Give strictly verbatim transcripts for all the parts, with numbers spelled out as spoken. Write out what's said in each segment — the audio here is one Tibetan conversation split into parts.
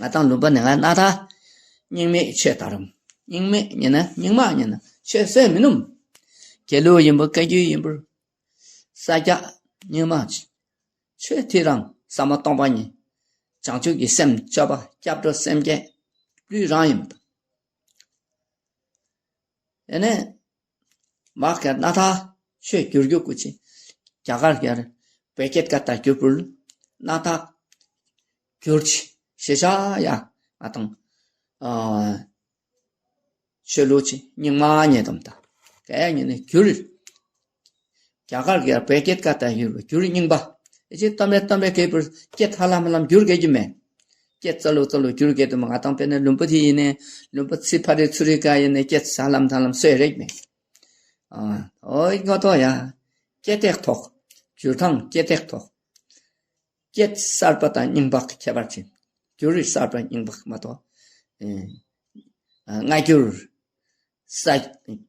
ང་དང་ལུང་པ་ནས་ང་སྣ་ཐག་རྙིང་མའི་ཆོས་དར་རུང་། རྙིང་མའི་ཉེ་ན་རྙིང་མ་ཉེ་ན་ཆོས་སེམས་མི་ནུམ། དགེ་ལུགས་ཡིན་པོ་བཀའ་བརྒྱུད་ཡིན་པོ་ས་སྐྱ་རྙིང་མ་ཆོས་ཐིག་རང་ཟབ་མོ་སྟོང་པ་ཉིད། བྱང་ཆུབ་ཀྱི་སེམས་སྤྱོད་པ་སྐྱབས་འགྲོ་སེམས་བསྐྱེད་སྤྲུལ་རང་ཡིན་པ་དང་། ཨེ་ནས་མ་ག་སྣ་ཐག་ཆོས་བསྒྱུར་རྒྱུ་སྐུ་ཆེ། རྒྱ་གར་རྒྱལ་བོད་སྐད་ཀ་ད་བསྒྱུར་བུལ་སྣ་ཐག་བསྒྱུར་ཆེ་ཤེས་བྱ་ཡ་ང་དང་ཆོས་ལུགས་ཆེ་རྙིང་མ་ཉེ་དམ་ད་ག་ཡ་ཉེ་ནས་བསྒྱུར། རྒྱ་གར་གྱི་བོད་སྐད་ཀ་ད་ཡུལ་བསྒྱུར་རྙིང་པ། ཨེ་ཅེ་གཏམ་རེ་གཏམ་རེ་གས་པར་སྐད་ཧ་ལམ་ཧ་ལམ་བསྒྱུར་གས་རྒྱུ་མེད། སྐད་རྩ་ལུ་རྩ་ལུ་བསྒྱུར་གས་དུ་མ་ང་དང་དཔེར་ན་ལུང་པ་དེ་ཡིན་ནས་ལུང་པ་ཚི་ཕ་རི་ཚུ་རི་ཀ་ཡིན་ནས་སྐད་ཧ་ལམ་ཐ་ལམ་སོས་རེག་མེད། ཨ་ཨོ་ཡི་ང་ཏོ་ཡ། སྐད་ཐེག་ཐོག་བསྒྱུར་ཐང་སྐད་ཐེག་ཐོག་སྐད་གསར་པ་དང་རྙིང་པ་ཁྱད་པར་ཆེ། བསྒྱུར་གསར་པ་རྙིང་པ་མ་གཏོགས། ཨེ། སྔ་འགྱུར། ས་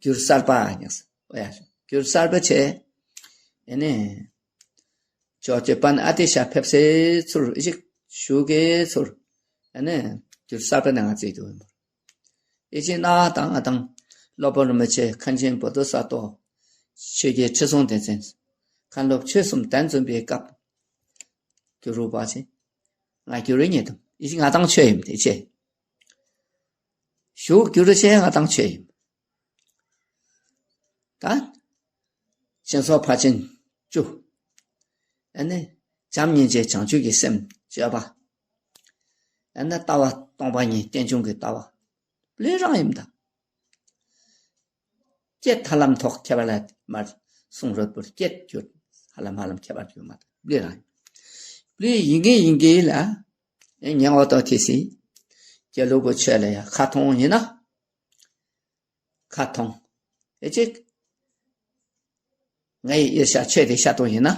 འགྱུར་གསར་པ་ཉག་ས། ཨོ་ཡ། འགྱུར་གསར་པ་ཆེ། ཨེ་ནས། ཇོ་ཇོ་པན་ཨ་ཏི་ཤ་ཕེབས་སེ་ཚུར་ཨི་ཞིག་ཞུ་གེ་ཚུར། ཨེ་ནས། འགྱུར་གསར་པ་ནས་ང་བརྩིས་འདུག་ཡིན་པ། ཨི་ཅི་ན་དང་ང་དང་སློབ་དཔོན་རིན་པོ་ཆེ་མཁན་ཆེན་བོ་དྷི་ས་ཏྭ་ཆོས་རྒྱལ་ཁྲི་སྲོང་ལྡེ་བཙན་མཁན་སློབ་ཆོས་གསུམ་གདན་འཛོམས་པའི་སྐབས་ཀྱི་རུ་པ་ཆེ། ང་རྒྱུ་རུ་ཉེ་དམ་ཨི་ཅི་ང་དང་ཆོས་ཡིན་དེ་ཆེ། ཞུ་རྒྱུ་རུ་ཆེ་ང་དང་ཆོས་ཡིན། ད་སྦྱིན་སོགས་ཕར་ཕྱིན་བཅུ། ཨ་ནི་བྱམས་སྙིང་རྗེ་བྱང་ཆུབ་ཀྱི་སེམས་སྤྱོད་པ། ཨ་ནི་ལྟ་བ་སྟོང་པ་ཉིད་རྟེན་འབྱུང་གི་ལྟ་བ། ལུས་རང་ཡིན་ད། སྐད་ཧ་ལམ་ཐོག་ཁྱད་པར་ལ་མར་གསུང་རོད་པོར་སྐད་གྱུར་ཧ་ལམ་ཧ་ལམ་ཁྱད་པར་གྱུར་མ་ཐག་ལུས་རང་ཡིན། ལུས་ཡིན་གྱི་ཡིན་གྱི་ལ་ཉན་འོ་ཏོ་ཐི་སི་རྒྱལ་ལུགས་པོ་ཆོས་ལ་ཡ་ཁ་ཐོང་ཡིན་ན། ཁ་ཐོང་། ཨེ་ཅིག་ངའི་ཨེ་ཤ་ཆོས་དེ་ཤ་ཐོང་ཡིན་ན།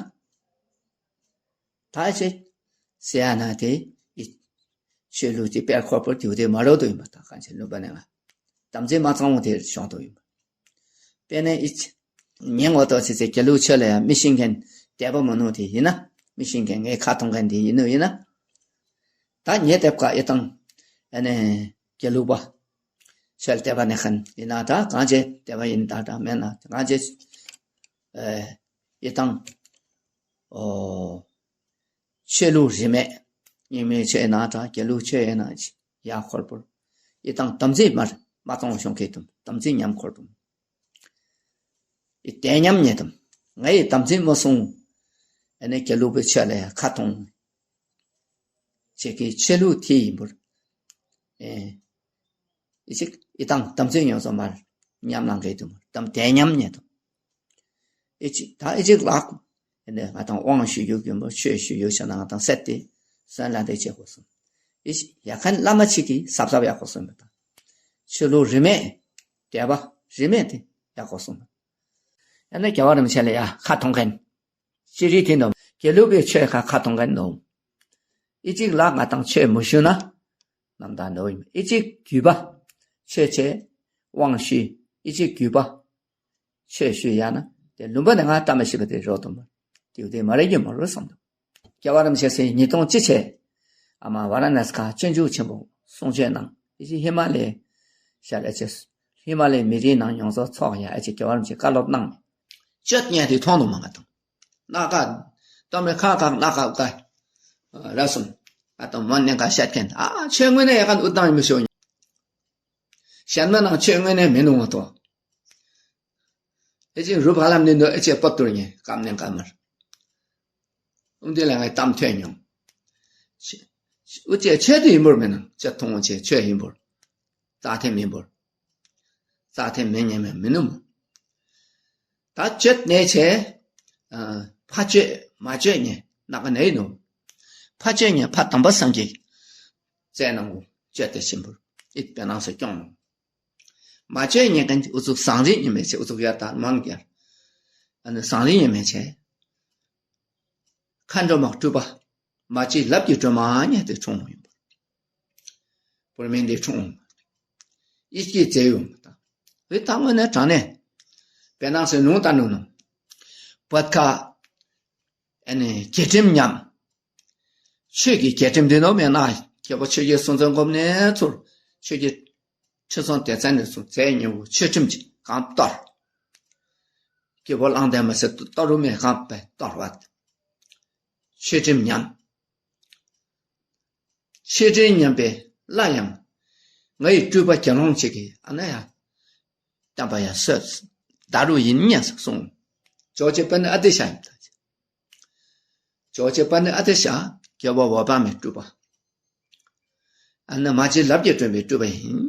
ད་ཅིག་ཟེར་ཡ་ན་དེ་ཨི་ཆོས་ལུགས་ཀྱི་དཔལ་འཁོར་པོར་དེའུ་དེ་མ་རོ་དོ་ཡིན་པ་དང་གང་ཆེ་ལུང་པ་ནས་ང་དམ་ཚིག་མ་གཙང་བོ་དེ་བྱུང་དོ་ཡིན་པ། དཔེར་ན་ཨི་ཉན་འོ་ཏོ་ཚེ་ཚེ་དགེ་ལུགས་ཆོས་ལ་ཡང་མི་ཤེས་མཁན་དད་པ་མ་ནོར་དེ་ཡིན་ན། མི་ཤེས་མཁན་ངའི་ཁ་ཐོང་མཁན་དེ་ཡིན་ནོ་ཡིན་ན། ད་ཉེ་དེབ་ཀ་ཨི་དང་ཨ་ནི་དགེ་ལུགས་པ་ཆོས་ལ་དད་པ་ནས་མཁན་ཡིན་ན་ད་གང་ཅེ་དད་པ་ཡིན་ད་ད་མེད་ན་གང་ཅེ་ཨི་དང་ཨོ། ཆོས་ལུགས་རིས་མེད། རྙིང་མའི་ཆོས་ཡིན་ན་དང་དགེ་ལུགས་ཆོས་ཡིན་ན་ཡ་འཁོར་པོར། ཡི་དང་དམ་ཚིག་མར་མ་གཏོང་བ་བྱུང་མཁན་དུ་དམ་ཚིག་ཉམས་འཁོར་དུ། ཡི་དད་ཉམས་ཉེ་དམ། ང་ཡི་དམ་ཚིག་མ་སྲུང་། ཨ་ནི་དགེ་ལུགས་པའི་ཆོས་ལ་ཡ་ཁ་ཐོང་། ཆེ་གི་ཆོས་ལུགས་དེ་ཡིན་པར། ཨེ། ཨི་ཅིག་ཨི་དང་དམ་ཚིག་ཡོངས་སུ་མར་ཉམས་ལང་གི་དུ་མར་དམ་དད་ཉམས་ཉེ་དུ། ཨི་ཅིག་ད་ཨི་ཅིག་ལག་ཨེ་ནས་ང་དང་དབང་ཞུ་རྒྱུ་རྒྱུན་པོ་ཆོས་ཞུ་རྒྱུ་ཆ་ན་ང་དང་སད་དེ་སོན་ལ་འདི་བྱེད་དགོས་སོང་། ཨི་ཅིག་ཡ་ཁན་བླ་མ་ཅིག་གིས་གཟབ་གཟབ་ཡག་པོ་སོང་མི་དང་། ཆོས་ལུགས་རིས་མེད་དད་པ་རིས་མེད་དེ་ཡག་པོ་སོང་། ཡང་ན་རྒྱལ་བ་རིན་པོ་ཆེ་ལ་ཡ་ཁ་ཐོང་མཁན། ཅི་རིགས་དེ་འདུག་དགེ་ལུགས་པའི་ཆོས་ཁ་ཁ་ཐོང་མཁན་འདུག་ཨི་ཅིག་ལ་ང་དང་ཆོས་མི་ཞུ་ན། ནམ་ད་འདུག་ཨི་ཅིག་རྒྱུད་པ། ཆོས་ཆེ། དབང་ཞུས། ཨི་ཅིག་རྒྱུད་པ། ཆོས་ཞུ་ཡ་ན། དེ་ལུང་པ་ནས་ང་ལྟ་མ་ཤེས་པ་དེ་རོ་དུ་མ། དེ་དེ་མ་རེད་ཀྱི་མ་རེད་བསམ་འདུག་རྒྱལ་བ་རིན་པོ་ཆེ་སྲིད་ཉིས་སྟོང་གཅིག་ཆེ། ཨ་མ་ཝཱ་ར་ཎཱ་སི་ཁ་སྤྱོད་འཇུག་ཆེན་པོ་གསུང་ཆོས་གནང་། ཨི་ཅིག་ཧི་མ་ལའི་ཤར་ཨེ་ཆེ། ཧི་མ་ལའི་མི་རིགས་ནང་ཡོངས་རྫོགས་ཚོགས་ཡ་ཨེ་ཅིག་རྒྱལ་བ་རིན་པོ་ཆེ་བཀའ་སློབ་གནང་། སྤྱོད་ཉན་དེ་མཐོང་དུ་མ་ང་དང་། སྣ་ཁ། གཏམ་རེ་ཁ་ཁ་སྣ་ཁ་བཀའ། ར་སོང་། ཨ་དང་མོ་ནན་ཁ་བཤད་མཁན་ཨ་ཆོས་དངོས་གནས་ཡ་ཁན་ཨུ་དང་ཡི་མི་ཤོ་ཉན། གཞན་མ་ནང་ཆོས་དངོས་གནས་མི་ནུ་ང་དོ། ཨེ་ཅིག་རུ་བ་ལམ་ནི་ནོ་ཨེ་ཅིག་པོ་ཏུར་ཉེ་ཀམ་ནན་ཀ་མར། ཨུམ་དེ་ལ་ངའི་གཏམ་ཐོས་མྱོང་། ཨུ་ཅེ་ཆོས་དེ་ཡིན་པོར་མེད་ན་ཅེ་ཐོང་ཆེ་ཆོས་ཡིན་པོར། རྩ་ཐེ་མིན་པོར། རྩ་ཐེ་མིན་ཉེ་མེད་མི་ནུ་མོ། ད་སྤྱོད་ནས་ཆེ། ཕ་སྤྱོད་མ་སྤྱོད་ཉེ་ནག་ནས་ནུ། ཕ་སྤྱོད་ཉེ་ཕ་དམ་པ་སངས་རྒྱས། བཙས་ནང་སྤྱོད་དེ་ཆེན་པོར་ཨིད་པའི་ནང་སུ་སྐྱོང་ནུ། མ་སྤྱོད་ཉེ་ཀན་ཨུ་ཚུགས་ཟང་རིགས་ཉེ་མེད་ཆེ་ཨུ་ཚུགས་ཡར་དང་མང་གྱར། ཨ་ནི་ཟང་རིགས་ཉེ་མེད་ཆེ། མཁའ་འགྲོ་མ་སྤྲུལ་པ། མ་གཅིག་ལབ་ཀྱི་སྒྲོལ་མ་ཉེ་དེ་འཁྲུངས་ཡིན་པ། བོར་མིན་དེ་འཁྲུངས། ཨི་ཀྱི་རྫས་ཡོང་། བའི་ཐང་ངོས་ནས་དྲང་ནས། བེ་ནང་སེ་ལུང་ལྟ་ནུ་ནུ། བད་ཁ། ཨ་ནི་རྒྱལ་ཁྲིམས་ཉམས། ཆོས་ཀྱི་རྒྱལ་ཁྲིམས་འདི་ནོ་མེད་ན། རྒྱལ་པོ་ཆོས་རྒྱལ་སྲོང་བཙན་སྒམ་པོ་ནས་ཚུར་ཆོས་རྒྱལ་ཁྲི་སྲོང་ལྡེ་བཙན་ནས་ཚུར་རྩའི་ཉེ་བོ་ཆོས་ཁྲིམས་ཀྱིས་གང་གཏོར། རྒྱལ་པོ་གླང་དར་མ་ཟེར་གཏོར་རུ་མེད་གང་པའི་གཏོར་བ། ཆོས་ཁྲིམས་ཉམས། ཆོས་ཁྲིམས་ཉམས་པས་སླར་ཡང་ང་ཡི་སྤྲུལ་པ་དགེ་སློང་ཅིག་གིས་ཨ་ན་ཡ་བསྟན་པ་ཡ་སོས་ད་རུ་ཡིན་ཉན་གསུངས། ཇོ་བོ་རྗེ་པཎྜི་ཏ་ཨ་ཏི་ཤ་ཡིན་ད། ཇོ་བོ་རྗེ་པཎྜི་ཏ་ཨ་ཏི་ཤ་རྒྱལ་པོ་འོད་དཔག་མེད་སྤྲུལ་པ། ཨ་ནི་མ་གཅིག་ལབ་ཀྱིས་བསྐྲུན་པའི་སྤྲུལ་པ་ཡིན་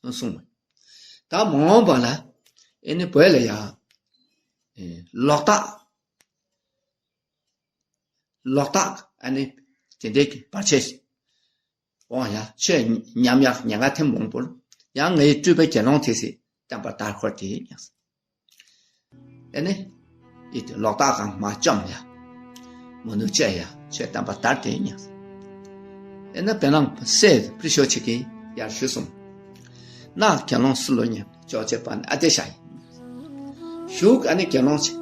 གསུངས། ད་མ་འོངས་པ་ལ་ཨེ་ནི་བོད་ལ་ཡ་ཨེ་ལོག་ལྟ། ལོག་ལྟ་ཨ་ནི་དེ་འདྲའི་གི་བར་ཆད་འོང་ཡ་ཆོས་ཉམས་ཡག་ཉེན་ཁ་ཐེབས་མང་པོར་ཡང་ངའི་སྤྲུལ་པའི་དགེ་སློང་དེ་སྲིད་བསྟན་པ་དར་འཁོར་དེ་ཡིན། ཨེ་ནི། ཨི་དེ་ལོག་ལྟ་གང་མ་བཅོམ་ཡ། མ་ནུ་བཅད་ཡ་ཆོས་བསྟན་པ་དར་དེ་ཉག་ཨེ་ན་བེ་ནང་སེ་པྲི་ཤོ་ཆེ་གི་ཡར་ཞུ་སོང་། ན་དགེ་སློང་སུ་ལོ་ཉམས་ཅོག་ཅེ་པ་ནི་ཨ་ཏེ་ཤ་ཡིན། ཞུག་ཨ་ནི་དགེ་སློང་ཆེ།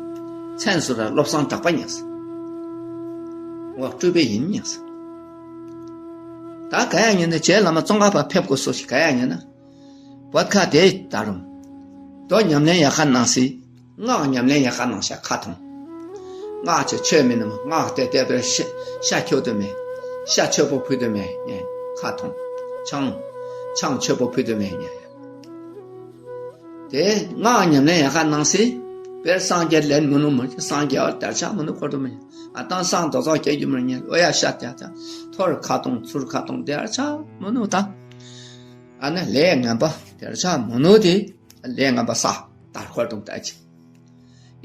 མཚན་སུ་ར་བློ་བཟང་གྲགས་པ་ཉག་ངོ་སྤྲུལ་པའི་ཡིན་ཉག་ད་ག་ཡ་ཉན་ནི་རྗེ་བླ་མ་ཙོང་ཁ་པ་ཕེབས་དགོས་སོ་ཞིག་ག་ཡ་ཉན་ན། བོད་ཁ་དེ་ད་རུང་། མདོ་ཉམས་ལེན་ཡག་ཁ་གནང་སྲིད། སྔགས་ཉམས་ལེན་ཡག་ཁ་གནང་ཤག་ཁ་ཐོང་། སྔགས་ཀྱི་ཆོས་མིན་ནམ་སྔགས་དེ་ལྟ་བུའི་ཤ་ཤ་ཁྱོད་དུ་མེད། ཤ་ཆོས་པོ་ཕུད་དུ་མེད་ཉན་ཁ་ཐོང་། ཆང་། ཆང་ཆོས་པོ་ཕུད་དུ་མེད་ཉན། དེ་སྔགས་ཉམས་ལེན་ཡག་ཁ་གནང་སྲིད། དཔེར་སངས་རྒྱས་ལན་མི་ནུ་མི་སངས་རྒྱས་བར་དར་ཆགས་མི་ནུ་འཁོར་དུ་མི་ཉན། ཨ་ཏང་སངས་རྡོ་ཚོགས་སྐྱེ་རྒྱུ་མི་ཉན་ཨོ་ཡ་ཤ་དེ་ཐོར་ཁ་ཐོང་ཚུར་ཁ་ཐོང་དེ་ཨར་ཆགས་མི་ནུ་ད། ཨ་ནི་ལས་ངན་པ་དེར་ཆགས་མི་ནུས་ཏེ། ལས་ངན་པ་བསགས་དར་འཁོར་དུ་ལྟ་ཅི།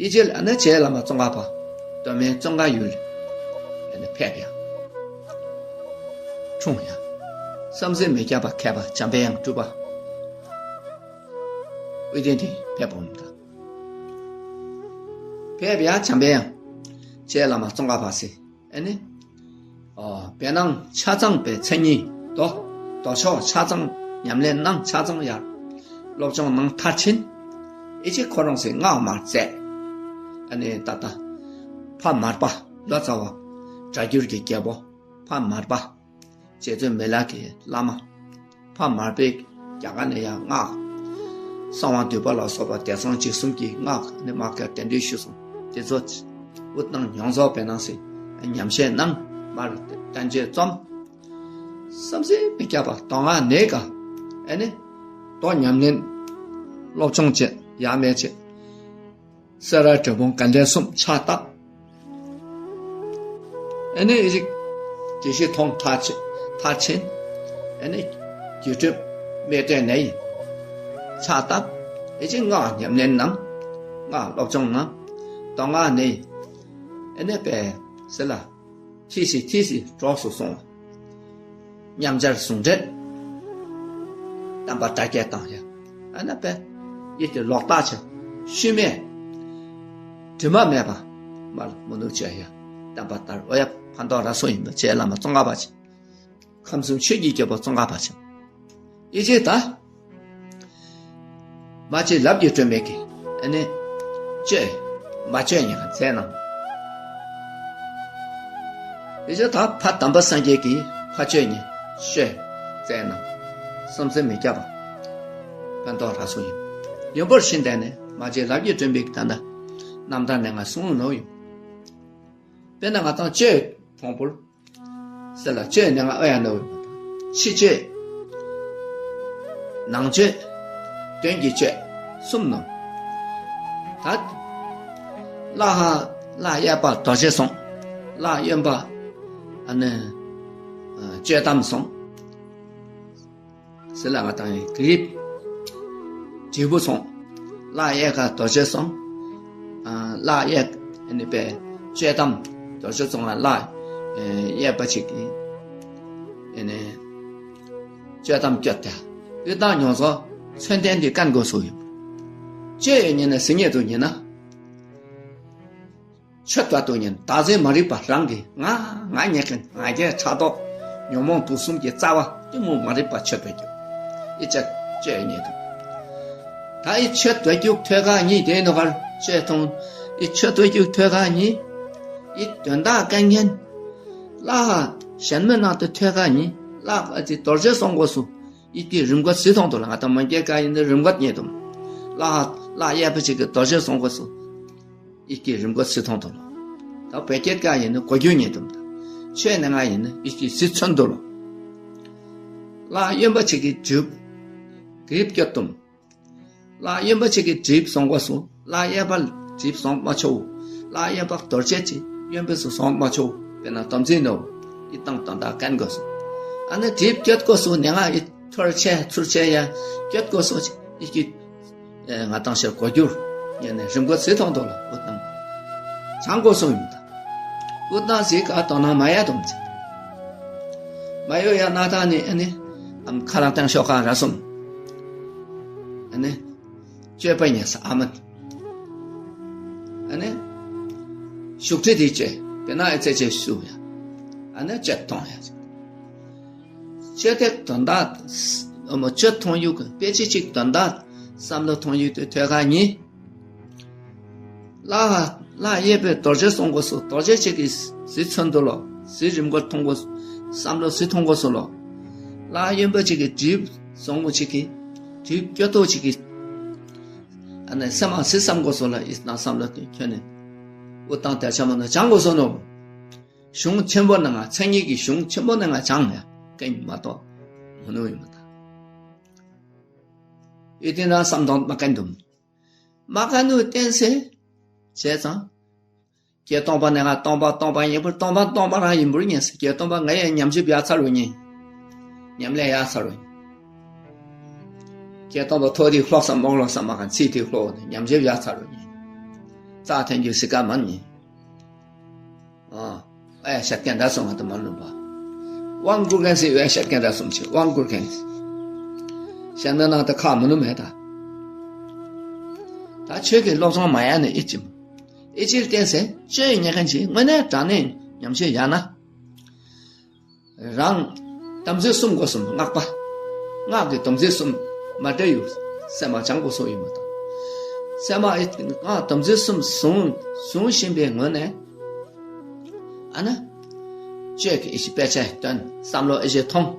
ཨི་ཅེ་ལ་ཨ་ནི་རྗེ་བླ་མ་ཙོང་ཁ་པ། སྟོད་སྨད་ཙོང་ཁ་ཡུལ། ཨ་ནི་ཕེབས་ཡ། འཁྲུངས་ཡ། བསམ་གཟས་མི་ཁྱབ་པ་མཁས་པ་འཇམ་པའི་དབྱངས་སྤྲུལ་པ། དབུས་སྟེང་དེ་ཕེབས་པོ་མི་ད། ཕེབས་ཡ་འཇམ་པའི་དབྱངས། རྗེ་བླ་མ་ཙོང་ཁ་པ་སི། ཨེ་ནི། ཨོ་བེ་ནང་ཆ་ཚང་པའི་མཚན་ཉིད་དོ། དོ་ཆོག་ཆ་ཚང་ཉམས་ལེན་གནང་ཆ་ཚང་ཡར། སློབ་སྦྱོང་གནང་མཐར་ཕྱིན། ཨེ་ཅེ་ཁོ་རང་སི་སྔགས་མར་མཛད། ཨ་ནི་ད་ལྟ། ཕ་མར་པ་ལོ་ཙཱ་བ། སྒྲ་བསྒྱུར་གྱི་རྒྱལ་པོ། ཕ་མར་པ། རྗེ་བཙུན་མི་ལ་གི་བླ་མ། ཕ་མར་པས་རྒྱ་གར་ནས་ཡང་སྔགས། གསང་བ་འདུས་པ་ལ་སོགས་པ་དེང་སང་འཇིག་གསུམ་གྱི་སྔགས་ནི་མ་ཁ་གདན་འདྲེན་ཞུས་སོང་། དེ་ཚོ་དབུ་གནང་མྱོང་ཚོགས་པའི་ནང་སྲིད་ཉམས་བཞེས་གནང་མར་བསྟན་བཅོས་རྩོམ། བསམ་གཟས་མི་ཁྱབ་པ་དོ་སྔགས་ནས་ཀ་ཨེ་ནི་མདོ་ཉམས་ལེན་སློབ་སྦྱོང་བྱེད་ཡ་མེད་བྱེད། སེ་ར་འབྲས་སྤུངས་དགའ་ལྡན་གསུམ་ཕྱག་བཏབ། ཨེ་ནི་ཨི་ཞིག་དགེ་བཤེས་མཐོང་མཐར་ཕྱིན་མཐར་ཕྱིན། ཨེ་ནི་རྒྱུད་སྒྲུབ་མེ་སྟོན་ནས་ཕྱག་བཏབ། ཨེ་ཅིག་སྔགས་ཉམས་ལེན་གནང་། སྔགས་སློབ་སྦྱོང་གནང་། མདོ་སྔགས་ནས་ཨེ་ནི་པའི་སེ་ལ། ཐིས་སི་ཐིས་སི་གྲོགས་སུ་སོང་། མཉམ་སྦྱར་ཟུང་འབྲེལ། བསྟན་པ་དར་རྒྱས་བཏང་ཡ། ཨ་ན་པས། ཡིད་དེ་ལོག་ལྟ་ཆེ། ཤུལ་མེད། དྲི་མ་མེད་པ། མར་མ་ནུ་བཅད་ཡ། བསྟན་པ་དར་ཨོ་ཡ་ཕན་ཐོགས་ར་སོ་ཡིན་པ་རྗེ་བླ་མ་ཙོང་ཁ་པ་ཆེ། ཁམས་གསུམ་ཆོས་ཀྱི་རྒྱལ་པོ་ཙོང་ཁ་པ་ཆེ། ཨི་ཅེ་ད། མ་ཅེ་ལབ་ཀྱི་སྤྲོད་མེད་ཀི། ཨ་ནི། བཅོས། མ་བཅོས་ཉེན་ཁ་མཛད་གནང་། ཨི་ཅེ་ད་ཕ་དམ་པ་སངས་རྒྱས་ཀྱི་ཕ་བཅོས་ཉེན་བཅོས་མཛད་གནང་། བསམ་གཟས་མི་ཁྱབ་པ། ཕན་ཐོགས་ར་སོ་ཡིན། ཡོན་པོར་ཤིན་ཏེ་ནས་མ་ཅེ་ལབ་ཀྱི་སྤྲོད་མེད་ཀི་ད་ལྟ། རྣམ་ཐར་ནས་ང་གསུང་ནོ་ཡོད། དཔེར་ན་ང་དང་བཅོས་ཕུང་པོར། སེ་ལ་བཅོས་ནས་ང་ཨོ་ཡ་ནོ། ཕྱི་བཅོས། ནང་བཅོས། དོན་གྱི་བཅོས། གསུམ་ནོ། ད། ལྷ་ཧ་ལྷ་གཡས་པ་རྡོ་རྗེ་སོང་། ལྷ་གཡོན་པ། ཨ་ནི། བཅོས་གཏམ་སོང་། སེ་ལ་ང་དང་གི་རིབ། དྲིལ་བུ་སོང་། ལྷ་གཡས་ཁ་རྡོ་རྗེ་སོང་། ཨ་ལྷ་གཡས་ཨ་ནི་པའི་བཅོས་གཏམ་རྡོ་རྗེ་སོང་ལ་ལྷ་གཡས་པ་ཅིག་གི་ཨ་ནི་བཅོས་གཏམ་བསྐྱོད་དེ་དབུས་དང་ཉོ་ཚོ་མཚོན་ལྡན་འདི་ཀན་གོ་སུ་ཡོད། བཅོས་ཡོད་ཉིན་ན་ཟིན་ཉེ་དུ་ཉིན་ན། ཆོས་བཀའ་དུ་ཉན་བདག་འཛིན་མ་རིག་པ་རང་གི་ང་ང་ཉེ་མཁན་ང་རྒྱལ་ཕྲག་དོག་ཉོན་མོངས་དུག་གསུམ་གྱི་རྩ་བ་གཏི་མུག་མ་རིག་པ་ཆོད་པའི་རྒྱུ། ཨི་ཅག་བཅོས་ཉེ་དུ། ད་ཨི་ཆོད་པའི་རྒྱུ་ཐོད་ཁ་གཉིས་དེ་ནོ་གར་བཅོས་ཐོང་། ཨི་ཆོད་པའི་རྒྱུ་ཐོད་ཁ་གཉིས། ཨི་དོན་དག་དཀའ་ངན། ལྷ་ཧ་གཞན་མི་ནང་དུ་ཐོད་ཁ་གཉིས། ལ་ཨ་ཙི་རྡོ་རྗེ་སོང་དགོས་སུ། ཡིད་ཀྱི་རིམ་གོ་ཟི་ཐོང་དུ་ལ། ང་དང་མོན་སྐད་ཀ་ཡིན་ན་རིམ་གོ་ཉེ་དུམ། ལ་ལ་གཡས་པ་ཅིག་གི་རྡོ་རྗེ་སོང་དགོས་སུ། ཡིད་ཀྱི་རིམ་གོ་ཟི་ཐོང་དུ་ལ། ད་བོད་སྐད་ཀ་ཡིན་ན་གོ་རྒྱུ་ཉེ་དུམ་ད། ཆོས་ནི་ང་ཡིན་ན་ཡིད་ཀྱི་ཟི་ཚོན་དུ་ལ། ལ་གཡོན་པ་ཅིག་གི་གྲིབ། གྲིབ་སྐྱོ་དུམ། ལ་གཡོན་པ་ཅིག་གི་གྲིབ་སོང་དགོས་སུ། ལ་གཡས་པ་གྲིབ་སོང་མ་ཆོག་ལ་གཡོན་པ་རྡོ་རྗེ་ཅིག་གཡོན་པས་སུ་སོང་མ་ཆོག་དཔེར་ན་དམ་ཚིག་ནོ། ཡིད་དང་དོན་དག་ཀན་དགོས་སུ། ཨ་ནི་གྲིབ་སྐྱོ་དགོས་སུ་ནི་ང་ཡིད་ཐོར་ཆེ་ཚུར་ཆེ་ཡ་སྐྱོ་དགོས་སུ་ཡིད་ཀྱི་ང་དང་ཤར་གོ་རྒྱུར་ཡིན་ནས་རིམ་གོ་ཟི་ཐོང་དུ་ལ་འུ་དང་། བྱང་དགོས་སུ་ཡིན་ད། འུ་དང་ཟི་ག་དོ་ན་མ་ཡ་དོམ་ཚེ། མ་ཡོ་ཡ་ན་ད་ནི་ཨ་ནི། ཨམ་ཁ་ལག་སྟེང་ཤོག་ཁ་ར་སོམ། ཨ་ནི། སྤྱོད་པ་ཉེ་ས་ཨ་མ། ཨ་ནི། ཤུགས་ཁྲི་དེ་བཅད་དེ་ན་ཨེ་ཚེ་ཆེ་སུ་ཡ། ཨ་ནི་སྤྱད་ཐོང་ཡ། སྤྱོད་དེ་དོན་དག་ཨ་མ་སྤྱོད་ཐོང་ཡུག་དཔེ་ཆ་གཅིག་དོན་དག་བསམ་བློ་ཐོང་ཡུག་དེ་ཐོས་ཁ་གཉིས། ལ་ལ་གཡས་པའི་རྡོ་རྗེ་སོང་དགོས་སོ། རྡོ་རྗེ་གཅིག་གིས་ཟི་ཚོན་དུ་ལོ། ཟི་རིམ་གོ་ཐོང་དགོས། བསམ་བློ་ཟི་ཐོང་དགོས་སོ་ལོ། ལ་གཡོན་པ་གཅིག་གིས་གྲིབ་སོང་མོ་གཅིག་གིས་གྲིབ་སྐྱོ་ཏོ་གཅིག་གིས་ཨ་ནི་སེམས་མ་ཟི་བསམ་དགོས་སོ་ལ་ཨིས་ན་བསམ་བློ་དེ་ཁྱོན་ནས་འུ་དང་དལ་ཆ་མ་ན་བྱང་དགོས་སོ་ནོ། གཞུང་ཆེན་པོ་ནང་ང་མཚན་ཉིད་ཀྱི་གཞུང་ཆེན་པོ་ནང་ང་བྱང་ཡ་ཀན་མ་གཏོགས་མ་ནུ་ཡོད་མ་ད། ཨི་ཏི་ན་བསམ་དོན་མ་ཀན་དུམ། མ་ཀན་ནུ་བསྟན་སེ་བྱས་ཙང་། ཀྱེ་སྟོང་པ་ནས་ང་སྟོང་པ་སྟོང་པ་ཡིན་པར་སྟོང་པ་སྟོང་པ་རང་ཡིན་པར་ངེས་སེ། ཀྱེ་སྟོང་པ་ང་ཡང་ཉམས་ཞིབ་ཡག་ཚར་བ་ཡིན། ཉམས་ལེན་ཡག་ཚར་བ་ཡིན། ཀྱེ་སྟོང་པ་ཐོག་དེ་ལྷོག་ས་མོག་ལྷོག་ས་མ་གང་ཚིག་དེ་ལྷོག་ནས་ཉམས་ཞིབ་ཡག་ཚར་བ་ཡིན། རྩ་ཐན་རྒྱུ་སི་ཀ་མ་ནི། ཨ་ཨེ་ཤ་ཀན་ད་སོང་ང་ད་མ་ལུམ་པ། དབང་བསྐུར་མཁན་སི་ཨེ་ཤ་ཀན་ད་སོང་ཆེ་དབང་བསྐུར་མཁན་སི། ཤ་ན་ན་ད་ཁ་མ་ནུ་མེད་ད། ད་ཆོས་ཀྱི་སློབ་སྦྱོང་མ་ཡ་ནི་ཨི་ཅི་མོ། ཨི་ཅིར་བརྟེན་སེ་བཅོས་ཉེ་མཁན་གྱིས་དངོས་གནས་དྲང་གནས་ཉམས་ཞིབ་ཡག་ན། རང་དམ་ཚིག་གསུམ་སྒོ་གསུམ་སྔགས་པ། སྔགས་ཀྱི་དམ་ཚིག་གསུམ་མ་འདྲེ་ཡུག་སེམས་མ་བྱང་དགོས་སོ་ཡིན་མ་དང་། སེམས་མ་ཨི་སྔགས་དམ་ཚིག་གསུམ་བཟུང་བཟུང་བཞིན་པའི་ངོས་ནས། ཨ་ན། བཅོས་ཀྱི་ཨི་ཅི་དཔེ་ཆ་སྟོན་བསམ་བློ་ཨི་ཅི་ཐོང་།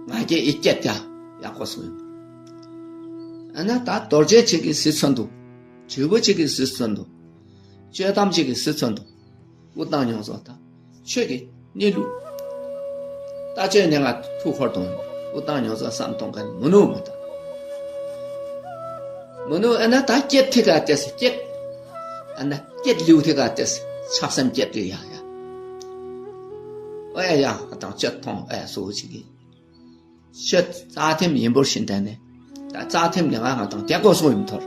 ང་རྒྱལ་ཨི་སྐྱེད་ཀྱང་ཡག་པོ་སོང་ཡོད། ཨ་ན་ད་རྡོ་རྗེ་གཅིག་གིས་ཟི་ཚོན་འདུག་དྲིལ་བུ་གཅིག་གིས་ཟི་ཚོན་འདུག་བཅོས་ཐམས་ཅད་ཀྱིས་ཟི་ཚོན་དུ། དབུ་དང་མྱོང་ཚོགས་དང་། ཆོས་ཀྱི་གནས་ལུགས། ལྟ་སྤྱོད་ནས་ང་ཐུགས་ཁོར་དང་། དབུ་དང་མྱོང་ཚོགས་བསམ་གཏོང་མཁན་མི་ནུ་མི་དང་། མི་ནུ་ཨ་ན་ད་སྐྱེད་ཐིག་ག་ཏེས་སྐྱེད། ཨ་ན་སྐྱེད་ལུགས་ཐིག་ག་ཏེས་ཆགས་སེམས་སྐྱེད་དུ་ཡ་ཡ། ཨོ་ཡ་ཡ་ཨ་དང་སྤྱོད་མཐོང་ཨ་ཡ་སོ་ཅིག་གིས། ཆོས་རྩ་ཐིམ་ཡིན་པར་ཤེས་དོན་ནི། ད་རྩ་ཐིམ་ནི་ང་ང་དང་དེ་གོ་སོང་ཡིན་ཐོར།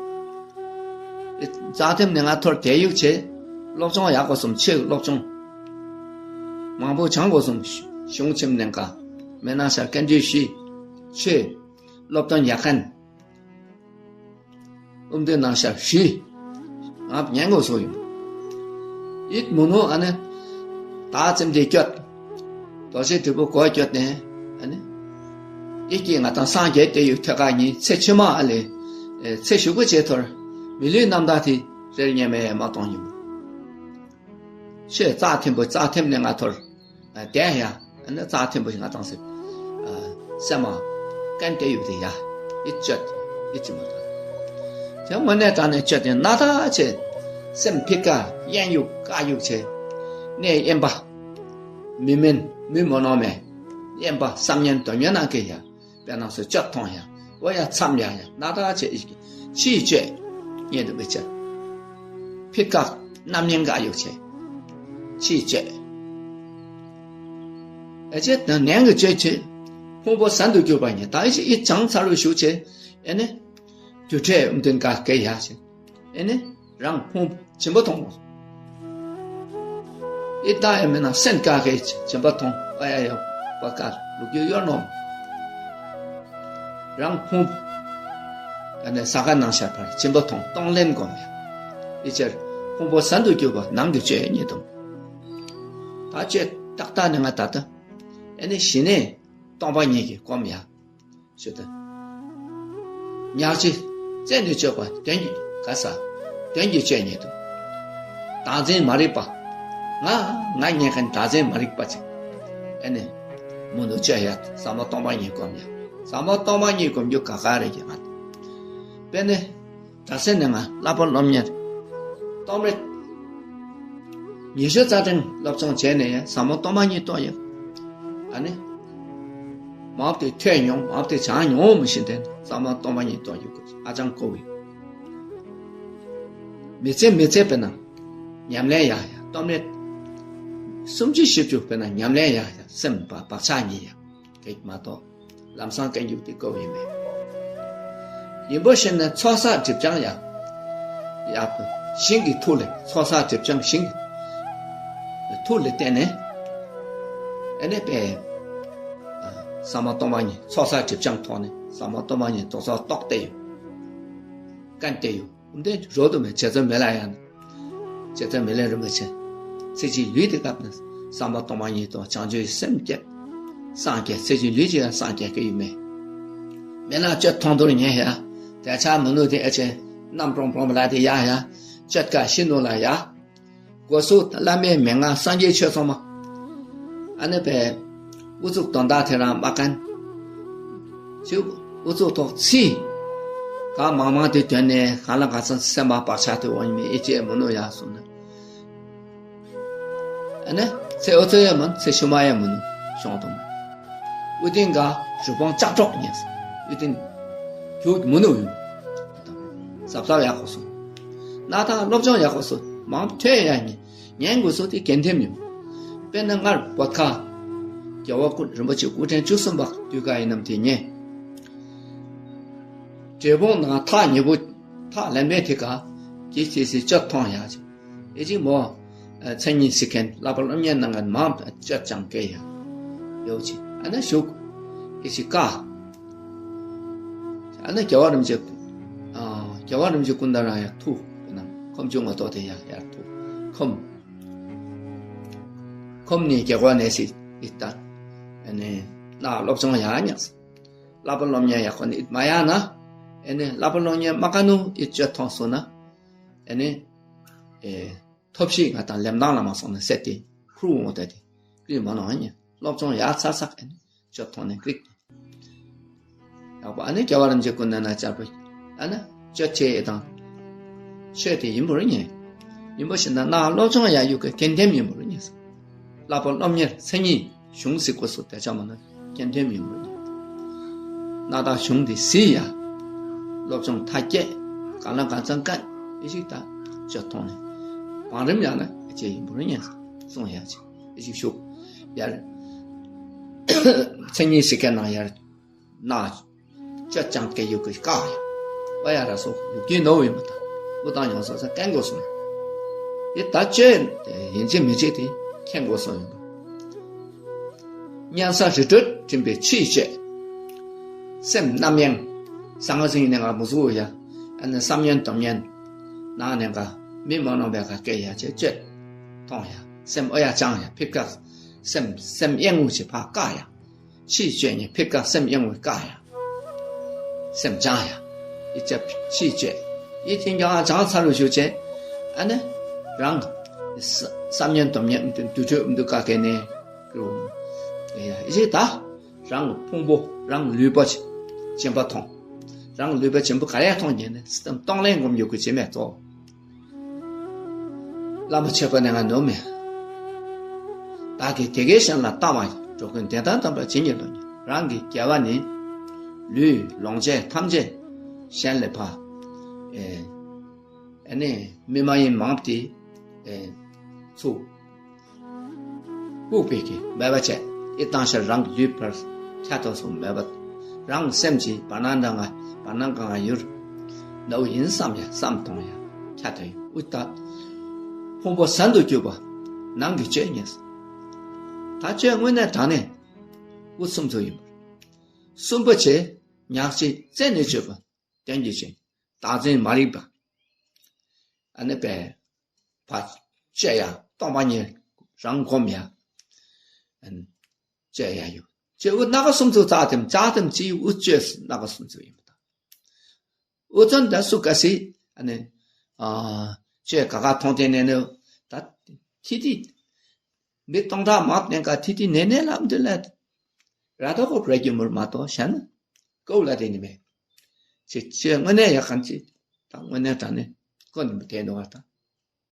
རྩ་ཐིམ་ནི་ང་ཐོར་དེ་ཡུག་ཆེ། སློབ་སྦྱོང་ཡག་གོ་སོང་ཆེ་སློབ་སྦྱོང་། མང་པོ་སྦྱང་གོ་སོང་། གཞུང་ཆེན་ནན་ཀ་མེ་ནང་ཤར་སྐད་འདྲི་ཞུས། ཆེ། སློབ་སྟོན་ཡག་མཁན། ཨུམ་དེ་ནང་ཤར་ཞུས། ང་ཉན་གོ་སོང་ཡིན། ཡིད་མི་ནུ་ཨ་ནི། ད་ཙམ་དེ་སྐྱོད། དོ་ཤེས་དྲིལ་བུ་གོ་སྐྱོད་ནས་ཨ་ནི། ཡིད་ཀྱིས་ང་དང་སངས་རྒྱས་དེ་ཡུག་ཐོད་ཀ་གཉིས་ཚེ་ཕྱི་མ་ཨ་ལེ། ཚེ་ཞུགས་པོ་བྱེད་ཐོར། མི་ལུས་རྣམ་དག་དེ་རེར་ཉེ་མེད་མ་གཏོང་ཡིན། ཆོས་རྩ་ཐིམ་པོ་རྩ་ཐིམ་ནས་ང་ཐོར། དེ་ཡང་ཨ་ནི་རྩ་ཐིམ་པོ་ཞིག་ང་དང་སེ། སེམས་མ་ཀན་ཏེ་ཡུག་དེ་ཡ། ཡིད་སྤྱོད་ཡིད་ཀྱི་མ་དང་། དེ་དངོས་གནས་དྲང་གནས་སྤྱོད་དེ་ན་ད་ཆེ། སེམས་ཕི་ཀ་གཡན་ཡུག་ཀ་ཡུག་ཆེ། གནས་དབེན་པ། མི་མིན་མི་མོ་ནོ་མེ། དབེན་པ་བསམ་ངན་དོན་ངན་ནང་གི་ཡ། དཔེར་ན་སོ་སྐྱོད་མཐོང་ཡ། འོ་ཡ་མཚམས་ཡ་ཡ་ན་ད་ཆེ་ཨི་ཀི། ཕྱིའི་སྤྱོད། གཉེན་དུ་མི་བྱེད། ཕི་ཀ་རྣམ་གཡེང་ག་ཡོད་བྱེད། ཕྱིའི་སྤྱོད། ཨེ་ཅེ་ད་ནན་གི་སྤྱོད་ཆེ། ཕུང་པོ་ཟན་དུ་གྱུར་པ་ཉིད་ད་ཨི་ཅི་ཨི་བྱང་ཚར་བའི་ཞུ་ཆེ། ཨེ་ནི། རྒྱུ་འབྲས་ཨུམ་དོན་ག་སྐད་ཡ་ཆེ། ཨེ་ནི། རང་ཕུང་སྦྱིན་པ་མཐོང་། ཨི་ད་ཡ་མེད་ན་སེམས་ཀ་ཁའི་སྦྱིན་པ་མཐོང་ཨ་ཡ་ཡ་བ་ཀ་ལུག་ཡུ་ཡོར་ནོ། རང་ཕུང་ཨ་ནི་ས་ག་ནང་ཤར་ཕར་སྦྱིན་པ་མཐོང་གཏོང་ལེན་སྒོམ་ཡ། ཨི་ཅེར་ཕུང་པོ་ཟན་དུ་གྱུར་པ་ནང་གི་སྤྱོད་ཉིད་དུ། ད་སྤྱོད་ཏག་ཏག་ནི་ང་ད་ལྟ་ཨེ་ནི་ཞི་གནས་སྟོང་པ་ཉིད་ཀྱི་སྒོམ་ཡ། ཞུ་དོན། ཉག་གཅིག་རྩད་ནས་གཅོད་པ་དོན་གྱི་ག་ས། དོན་གྱི་སྤྱོད་ཉིད་དུ། བདག་འཛིན་མ་རིག་པ། ང་ང་ཉན་མཁན་བདག་འཛིན་མ་རིག་པ་ཅིག་ཨེ་ནི། མི་འདུག་བྱས་ཡ། ཟབ་མོ་སྟོང་པ་ཉིད་སྒོམ་ཡ། ཟབ་མོ་སྟོང་པ་ཉིད་སྒོམ་རྒྱུ་ག་ག་རེད་ཀྱི་ང་། དཔེར་ན། དྲག་ཟིང་ནས་ང་བསླབ་པ་སློབ་གཉེར། རྟོག་མེད། ཉི་ཤུ་རྩ་ཕྲན་སློབ་སྦྱོང་བྱས་ནས་ཡང་ཟབ་མོ་སྟོང་པ་ཉིད་རྟོགས་ཡོད། ཨ་ནི། མང་པོ་དེ་ཐོས་མྱོང་མང་པོ་དེ་སྦྱང་མྱོང་མི་ཤེས་དེ་ཟབ་མོ་སྟོང་པ་ཉིད་རྟོགས་ཡོད་དགོས་ཧ་ཅང་དཀའ་བས། མི་ཚེ་མི་ཚེ་དཔེར་ན་ཉམས་ལེན་ཡག་ཡག་རྟོག་མེད། སུམ་ཅུ་བཞི་བཅུ་དཔེར་ན་ཉམས་ལེན་ཡག་ཡག་སེམས་པ་བག་ཆགས་ཉིད་ཡག་གེགས་མ་གཏོགས། ལམ་སང་སྐྱོན་འཇུག་དེ་དཀའ་བ་ཡིན་མེད། ཡིན་པ་ཞིག་ན་ཚོགས་བསགས་སྒྲིབ་སྦྱང་ཡང་། ཡག་པོ་ཞིང་གི་ཐུགས་ལས་ཚོགས་བསགས་སྒྲིབ་སྦྱང་ཞིང་གི་ཐུགས་ལས་བརྟེན་ནས། ཨ་ནི་པས། ཟབ་མོ་སྟོང་པ་ཉིད་ཚོགས་བསགས་སྒྲིབ་སྦྱང་ཐོག་ནས་ཟབ་མོ་སྟོང་པ་ཉིད་རྟོགས་ཚོགས་རྟོགས་བསྡད་ཡོད། ཀན་བསྡད་ཡོད། འདི་རོ་དུ་མེད་རྗེ་བཙུན་མི་ལ་ཡང་། རྗེ་བཙུན་མི་ལ་རིན་པོ་ཆེ། ཚེ་གཅིག་ལུས་དེ་སྐབས་ན་བསམ་པ་སྟོང་པ་ཉིད་དང་བྱང་ཆུབ་སེམས་བསྐྱེད། སངས་རྒྱས་ཚེ་གཅིག་ལུས་གཅིག་ལ་སངས་རྒྱས་ཀྱི་ཡོད་མེད། མེད་ན་སྤྱོད་ཐོང་དུར་ཉན་ཡ། དལ་ཆགས་མི་ནུས་དེ་ཨེ་ཆེ། རྣམ་གྲོང་གྲོང་མི་ལ་དེ་ཡ་ཡ། སྤྱོད་ཀ་ཤི་ནུ་ལ་ཡ། སྒོ་སུ་བླ་མའི་མན་ངག་སངས་རྒྱས་ཆོས་ཚང་མ། ཨ་ནི་པས། ཨུ་ཚུགས་དོན་དག་དེ་རང་མ་ཀན། ཅིག་ཨུ་ཚུགས་ཐོག་ཚིག་ག་མང་མང་དེ་དོན་ནས་གང་ལ་གང་འཚམ་སེམས་པ་བག་ཆགས་དེ་འོང་མི་ཨེ་ཅེ་མི་ནུ་ཡ་སོང་ན། ཨ་ནི་ཚེ་ཨོ་ཚེ་ཡ་མིན་ཚེ་ཤུ་མ་ཡ་མི་ནུ་ཤོང་དང་། ཨུ་ཏིང་ག་རུ་བང་ལྕགས་གྲོག་ཉེས། ཨུ་ཏིང་རྒྱུག་མི་ནུ་ཡོང་། ཟབ་ཟབ་ཡག་པོ་སོང་། ན་ད་སློབ་སྦྱོང་ཡག་པོ་སོང་མང་ཐོས་ཡ་ཉེ། ཉན་དགོས་སོ་དེ་གན་ཐེམ་ཡིན། དཔེར་ན་སྔར་བོད་ཁ། རྒྱལ་བ་སྐུ་རིན་པོ་ཆེ་སྐུ་ཕྲེང་བཅུ་གསུམ་པ་དུས་ཀ་ཡིན་ནམ་དེ་ཉེ། འབྲས་སྤུངས་ནང་ཐག་ཉེ་པོ་ཐག་ལན་པའི་དེ་ག་གི་ཆེ་སི་སྤྱོད་མཐོང་ཡ་ཅིག་ཨེ་ཅིག་མོ། མཚན་ཉིད་གཟིགས་མཁན་བསླབ་པ་སློབ་གཉེར་གནང་མཁན་མང་སྤྱོད་ཅང་སྐད་ཡ། ཡོད་ཅིག་ཨ་ན་བཞུགས། ཨེ་ཅིག་ཀ་ཨ་ནི་རྒྱལ་བ་རིན་པོ་ཆེ། ཨ། རྒྱལ་བ་རིན་པོ་ཆེ་སྐུ་འདྲ་རང་ཡར་ཐུག་ན་ཁོམ་ཆུང་ངོ་ཏོག་དེ་ཡར་ཡར་ཐུག་ཁོམ། ཁོམ་ནི་རྒྱལ་བ་ནས་སི་ཨི་ལྟར། ཨ་ནི་ན་སློབ་སྦྱོང་ཡག་ཉག་སི། བསླབ་པ་སློབ་གཉེར་ཡག་ཁོ་ནི་ཨིད་མ་ཡག་ན། ཨ་ནི་བསླབ་པ་སློབ་གཉེར་མ་ག་ནུ་ཨི་སྤྱོད་མཐོང་སོང་ན། ཨ་ནི། ཨེ། ཐོབ་ཤེས་ང་དང་ལེམ་ཏང་ལ་མ་སོང་ན་སེ་ཏེ་ཁུར་འོང་ད་དེ་ཀི་མ་ནོ་ཨ་ནི་སློབ་སྦྱོང་ཡག་ཚ་ཚ་ཨ་ནི་ཅོ་ཐོང་ནས་ཀི། ཡག་པོ་ཨ་ནི་རྒྱལ་བ་རིན་པོ་ཆེ་སྐུ་ན་ན་ཅར་པོ་ཨ་ན་ཅོ་ཆེ་ཡེ་དང་ཆོས་དེ་ཡིན་པོ་རེད་ཉེ། ཡིན་པོ་ཞིག་ན་ན་སློབ་སྦྱོང་ཡག་ཡུག་གི་གན་ཐེམ་ཡིན་པོ་རེད་ཉེ། བསླབ་པ་སློབ་གཉེར་མཚན་ཉིད་གཞུང་གཟིགས་པོ་སུ་དེ་ཆ་མ་ན་གན་ཐེམ་ཡིན་པོ་རེད་ཉེ། ན་ད་གཞུང་དེ་གཟིགས་ཡ། སློབ་སྦྱོང་མཐའ་སྐྱེལ། གང་ལ་གང་འཚམ་བཀལ། ཨེ་ཞིག་ད་ཅོ་ཐོང་ནས་བང་རིམ་ཡང་ན་ཨེ་ཅེ་ཡིན་པོ་རེད་ཉེ། གསུང་ཡ་ཅིག་ཨེ་ཞིག་ཞུགས་ཡར། མཚན་ཉིད་སི་ཀའི་ནང་ཡར་ན་ཅོ་ཅང་སྐད་ཡུག་གི་བཀག་ཡ། ཨོ་ཡ་ར་སོ་ལུག་གི་ནོ་ཡིན་པ་དང་ཨུ་དང་ཡོང་སོ་ས་བསྟན་དགོས་སོང་། དེ་ད་ཅོ་ཡིན་གཅིག་མིན་གཅིག་དེ་མཁྱེན་དགོས་སོང་ཡིན་པ། སྙན་ས་རི་ཁྲོད་འགྲིམ་པའི་ཕྱིའི་སྤྱོད། སེམས་རྣམ་གཡེང་། ས་ང་ཟིན་ནས་ང་མུ་ཟུ་ཡ། ཨ་ནི་བསམ་ཉན་སྡོམ་ཉན། ནང་ནས་ཀ་མི་མ་ནོར་བའི་ཀ་སྐད་ཡ་ཆེ་སྤྱོད། མཐོང་ཡ། སེམས་ཨོ་ཡ་ཅང་ཡ་ཕིབ་ཀ་སེམས་སེམས་གཡེང་ངུ་ཆེ་ཕ་ཀ་ཡ། ཕྱིའི་སྤྱོད་ཉན་ཕིབ་ཀ་སེམས་གཡེང་ངུ་ཀ་ཡ། སེམས་ཅང་ཡ། ཡི་ཅབ་ཕྱིའི་སྤྱོད། ཡི་ཐིང་ཀྱང་ཅང་ཚ་རུ་ཞུ་ཆེ། ཨ་ནི། རང་། བསམ་ཉན་སྡོམ་ཉན་འདུ་འཕྲོད་འདུ་ཀ་ཀེ་ནས། ཀུ། ཡ་ཡ་ད། རང་གི་ཕུང་པོ་རང་ལུས་པ་སྦྱིན་པ་མཐོང་། རང་ལུས་པ་སྦྱིན་པ་ག་རེ་མཐོང་ཉན་ནས་སྟོང་ལེན་སྒོམ་ཡོད་ཀྱི་བྱེད་མེད་ཙོ། བླ་མ་མཆོད་པ་ནས་ང་ནོར་མེད། བདག་གིས་དེ་སྐད་གཞན་ལ་བཏང་བ་ཡིན། འགྲོ་ཀུན་བདེན་མཐའ་དམ་པར་ཇི་སྙེད་ལོ་ཉེ། རང་གི་དགེ་བ་ནི། ལུས་ལོངས་སྤྱོད་ཐམས་ཅད་གཞན་ལས་ཕ། ཨེ། ཨ་ནི་མི་མ་ཡིན་མང་པོ་དེ། ཨེ། ཚུགས། ལྐུགས་པའི་གི་མེད་པ་བྱས་ཨི་བཏང་ཤར་རང་གི་ལུས་པར་ཁྱད་དོགས་སུ་མེད་པ། རང་གི་སེམས་ཀྱི་བར་སྣང་འདྲ་ང་བར་སྣང་གང་ང་ཡུར། ནའུ་ཡིན་བསམ་ཡ་བསམ་གཏོང་ཡ་ཁྱད་དོགས་ཡོད་ཨུ་ད། ཕུང་པོ་ཟན་དུ་གྱུར་པ་ནང་གི་སྤྱོད་ཉེས། ད་སྤྱོད་དངོས་གནས་དྲང་གནས་ཨུ་གསུམ་ཚོ་ཡིན་པ། གསུམ་པ་བྱས་ཉག་གཅིག་རྩད་ནས་གཅོད་པ། དོན་གྱི་ཆེན། བདག་འཛིན་མ་རིག་པ། ཨ་ནི་པས། ཕ། བཅད་ཡ་སྟོང་པ་ཉིད་རང་སྒོམ་ཡ། ཨ་ནི། བཅད་ཡ་ཡོད། བཅད་འུ་སྣ་ཁ་སུམ་ཚུགས་རྩ་དེམ་རྩ་དེམ་ཅི་འུ་བཅད་སྣ་ཁ་སུམ་ཚུགས་ཡིན་པ་དང་། འུ་ཚོན་ད་སུ་ག་སི་ཨ་ནི། ཨ། བཅད་ག་ག་མཐོང་དེ་ནས་ནི་ད་ཐི་ཐི། མི་སྟོང་ཕྲག་མང་ནས་ག་ཐི་ཐི་ནས་ནས་ལབ་འདི་ལ། ར་ཐོག་གོ་བྲེ་གི་མུར་མ་གཏོགས་བྱས་ན་ཀོ་ལ་དེ་ནི་མེད། ཅེས་ཅེས་དངོས་གནས་ཡག་གང་ཅི་དང་དངོས་གནས་དྲང་གནས་ཀོ་ནི་མི་དེ་ནོ་བ་དང་